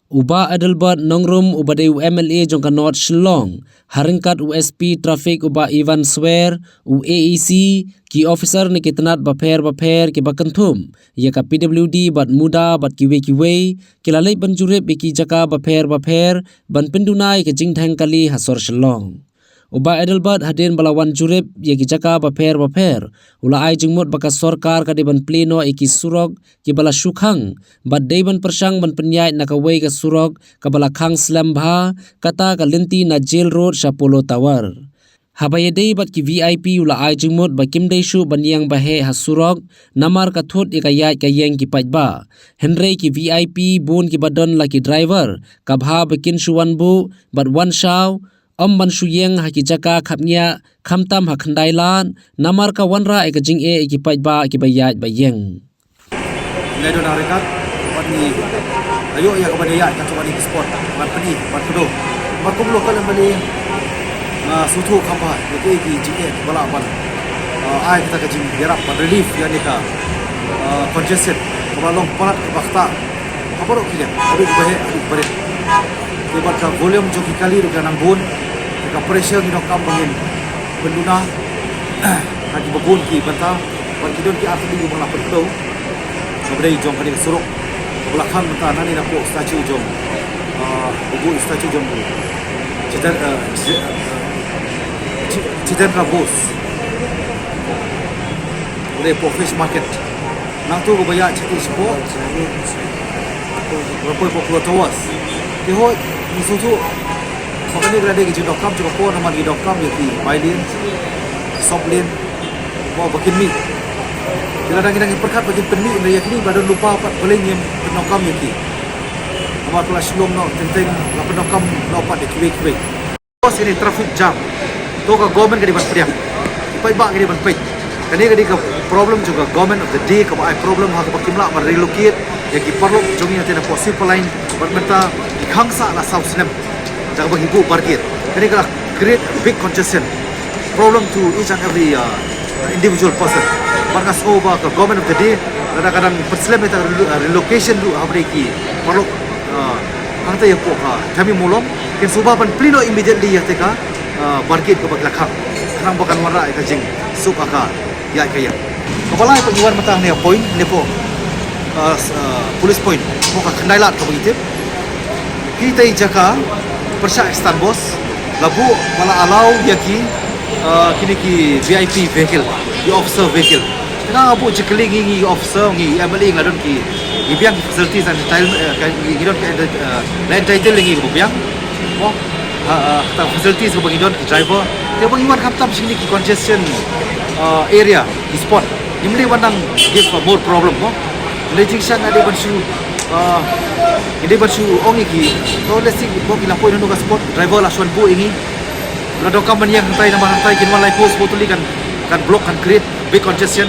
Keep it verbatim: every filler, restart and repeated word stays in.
U Bah Adelbert Nongrum uba dei u M L A jong ka North Shillong, ha ryngkat u S P Traffic u Bah Ivan Swer, u A E C, ki officer na ki tnat bapher bapher kiba kynthup ïa ka P W D bad MUDA bad kiwei kiwei, ki la leit ban jurip ïa ki jaka bapher bapher ban pynduna ïa ka jingdheng kali ha sor Shillong. U Bah Adelbert hadien ba la wan jurip ïa ki jaka bapher bapher, u la ai jingmut ba ka sorkar ka dei ban plie noh ïa ki surok kiba la shu khang, bad dei ban pyrshang ban pynïaid na kawei ka surok kaba la khang slem bha, kata ka lynti na Jail Road sha Polo Tower. Haba ïadei bad ki V I P, u la ai jingmut ba kim dei shuh ban ïeng ba heh ha surok, namar ka thut ïa ka ïaid ka ïeng ki paidbah. Hynrei ki V I P bun kiba don la ki driver, ka bha ba kin shu wan buh bad wan shaw, ym ban shu ïeng ha ki jaka khapngiah, khamtam ha khyndai lad, namar ka wanrah ïa ka jingeh ïa ki paidbah kiba ïaid ba ïeng. Ngi don ha ryngkat, bad ngi ïoh ïa kaba ïaid katto katne ki spot ban pyni, ban kdew. Bad kumno ka lem bali, nga sngewthuh kham bha ïa ki, ki jingeh kiba lah ban, uh, ai kata ka jingïarap ban relief ïa kane ka, uh, congestion kaba long palat kaba ktah ha baroh ki liang, haduh kiba heh haduh kiba rit. Te bad ka volume jong ki kali ruh ka nang bun, te ka pressure ngi donkam ba ngin pynduna ha kiba bun ki bynta. Bad ki don ki artylli kiba nga la pynkdew, kaba dei jong kane ka surok kaba la khang mynta nangne napoh statue jong, ah, u buh statue jong u Jiten-, ah, Ji-, ah, Ji-, Jitendra Bose, kaba dei hapoh Fish Market. Nangta kaba ïaid shatai shapoh, kaba poi hapoh Polo Towers. Te hooid, ngi sngewthuh ba kane ka la dei ka jingdonkam jong ka por, namar ngi donkam ïa ki bi lane, sub lane, ba, ba kin mih. Te lada ngi dang ïa pyrkhat ba kin pynmih, hynrei ïa kine ba don lypa pat balei ngim pyndonkam ïa ki? Namar ka la shlong noh teng teng, la pyndonkam noh pat da kiwei kiwei. Cause ïa kane traffic jam, to ka government ka dei ban pdiang, ki paidbah ki dei ban peit. Kane ka dei ka problem jong ka government of the day kaba ai problem ha kaba kim lah ban relocate ïa ki paralok jong ngi na teng napoh Silver Line, bad mynta ki khang sah la saw snem da kaba ngi buh bargate. Kane ka la create a big congestion problem to each and every, uh, individual person. Bad nga sngew ba ka government of the day, lada ka dang pynslem ïa ka relo-, uh, relocation ruh ha ba dei ki paralok, uh, hangta ïa hapoh ka Thami Mawlong, kin sngewbha ban plie noh immediately ïa kata ka, uh, bargate kaba ki la khang, khnang ba kan wanrah ïa ka jingsuk ha ka ïaid ka ïeng. Kaba lai pat ngi wan mynta hangne ha point, hangne hapoh, uh, s-, uh, police point, hapoh ka Khyndai Lad kaba ngi tip. Kitei jaka pyrshah Eastern Bus la buh ba la allow ïa ki, uh, kine ki V I P vehicle, ki officer vehicle. Te nga buh jingkylli, ngi, ngi officer, ngi M L A, ngi la don ki, ngi biang ki facilities and entitlement, uh, ka, ngi, ngi don ki enti-, uh, la entitle ïa ngi kaba biang. Mo, uh, uh, kata facilities kaba ngi don, ki driver. Te ba ngi wan khamtam sha kine ki congestion, uh, area, ki spot, ngim dei ban nang give, uh, more problem, mo. Ngim dei jingshisha nga dei ban shu, uh, ngim dei ban shu ong ïa ki, to let's see, mo, ki la poi na kano ka spot, driver la shu wan buh ïa ngi. La donkam ban ïeng hangtai namar hangtai kin wan lai post, botuli kan, kan block, kan create big congestion.